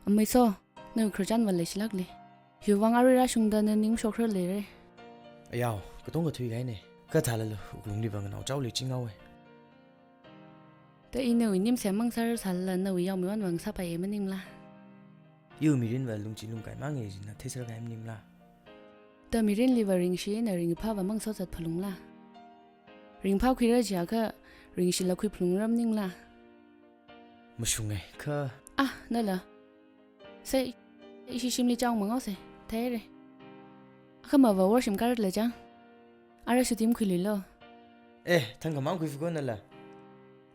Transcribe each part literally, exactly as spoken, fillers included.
Amei So, nawui khararchan va leishilākli. Hiwui vang arui rāshungda na ning mashokharar leira. Ayao, katonga thuikahaina. Kha thālala wuklungli va nganao chao leiching haowa. Da ina nawui Nimsem mang sārar sālala nawui yaomiwon va ngasāpaiya maningla? Iwui mirin va lungchi lungkai mang eina theisār kahai maningla? Da mirinli va ringshi eina ringphā va mang sāzat phalungla? Ringphā khuira jiakha ringshila khui phalungra maningla? Mashunga kha. Ah, nala. Sai, ishi shimli chao mang haosa. Theira. Akhama va worshim karat la chang. Ara shutim khuiluilo. Eh, thangkhamang khuifa ko nala?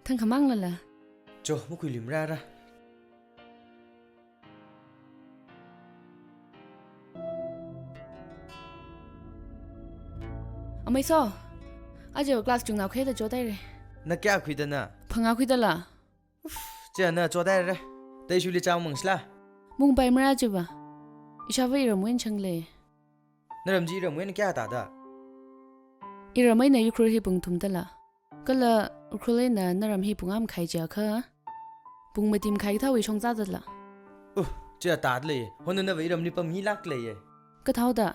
Thangkhamang lala? Cho, makhuiluimara ra. Amei So, aja class chungnao khuida chodaira. Na kayā khuida na? Phangā khuida la. Uf, chieina chodaira. Tei shuli chao mangshila? Mungpaimara chiva. Ishāva iramwui eina chang lei. Naram chi iramwui eina kayā tāda? Iram eina Ukhrul hi pung thumda la. Kala Ukhrul eina naram hi pung āmakhai jiakha, pung mati makhai kathāwui shongzā zatla? Uh, chieina tāda lei. Hona nava iramli pamhilāk leiya. Kathāda?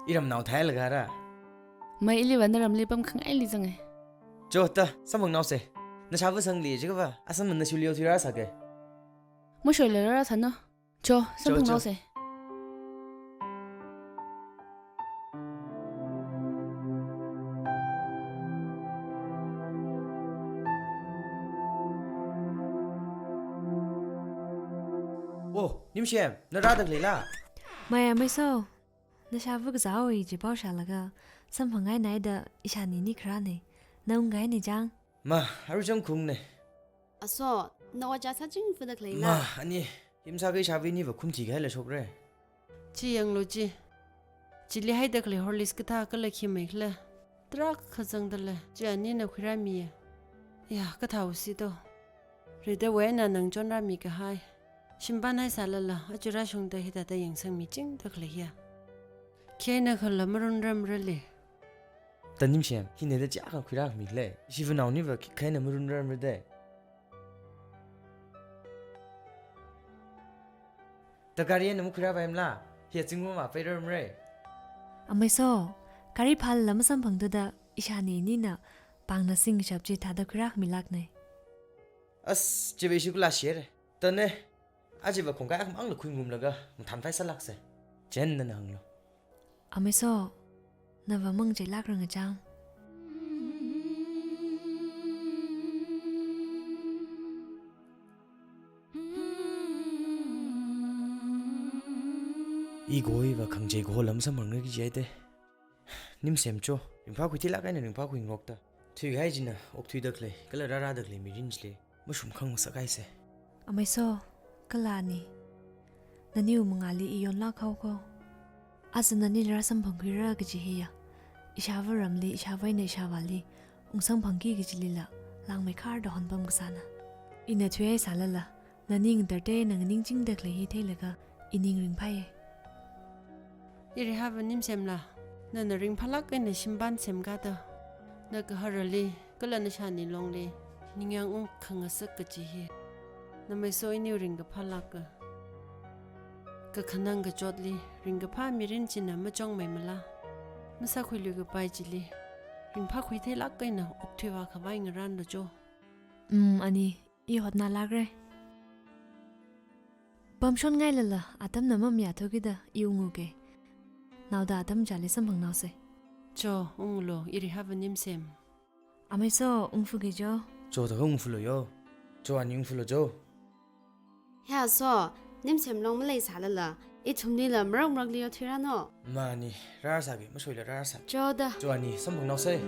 Iramnao thailaga ra. Mei, ili va naramli pamkhangaili zanga. Cho ta, samphangnaosa. Nashāva sangli jiakha va, asamna nashuli yaothui rāsāga. Mashoila rāsāna. Cho, cho, cho. Samphangnaosa. Oh, Nimsem, na rāda khaleila? Mei, Amei So. Nashāva kazāwui chi pao shālaga, samphangngaina da ishāni ni kharāna. Na ungkahaina chang. Ma, aru chang khungna. Aso, na ojā sāching fuda khaleila? Ma, ani, him sākahai ishāva ini va khumthi kahaila shokra. Chi yanglu chi. Chili haida khalei Horlicks kathā kala khi meikhala. Tarākha zangda lei. Chi anina khuirāmiya. Ya, kathāhaosi to. Rida wui eina nang chonrāmi kahai. Shimpan haisālala, aja rāshungda hithāda yangsangmichingda khalei hiya. Khina khala marunrarmara lei. Ta Nimsem, hina da chiakha khuirāmi lei. Ishi vanaoni va khikha eina marunrarmara da. Ta gari eina makhuirāpaimala, hiya zingkum va pairarmara. Amei So, gari phālala masamphangthuda, ishāni inina, pāngna singkashap chi thāda khuirāmilākna. As, chiva ishi kula share. Ta ne, aja va khongkai akhamangla khuingumlaga, mathānpai sālāksa. Chieina nana hānglu. Amei So, nava mang cheilākranga chang. Ikhoi va khangachei kaho lam samphangki jihaida. Nimsem cho, ringphā khuitheilāk eina ringphā khuingarokta. Thuikahai china, okthuida khalei, kala rārāda khalei mirin chili mashum khangasak haisa. Amei So, kala ani, naniwui mangāli i yonlāk haowa ko. Aja nanili rāsamphangkhuira kaji hiya, ishāva ramli, ishāva eina ishāvāli ungsamphangki kajilila, langmeikharda honpam kasāna. Ina thuihaisālala, nani ngatartei eina nganingchingda khalei hi theilaga, ining ringphāya. Irihavā Nimsemla, nana ringphālāk eina shimpan semkada, na gaharali, kala nashāni longli, ningyāng ungkhangasak kaji hi, na Amei So iniwui ringkaphālāka. Kakhanang kachotli, ringkaphā mirin china machongmeimala, masākhuiluikapai chili, ringphā khuitheilāk eina okthuivā khavai ngarānlu cho. Mm, ani, i hotnālākra. Pamshonngailala, atamna mamayāthukida i unguka. Naoda atam chili samphangnaosa. Cho, unglu, irihavā Nimsem. Amei So, ungfuki cho. Cho, thākha ungfulu yo. Cho, ani ungfulu cho. He Aso, Nimsem long maleisālala, ithumlila marak marakli yaothuirāno. Ma ani, rārsāki, mashoila rārsā. Cho da. Cho ani, samphangnaosa.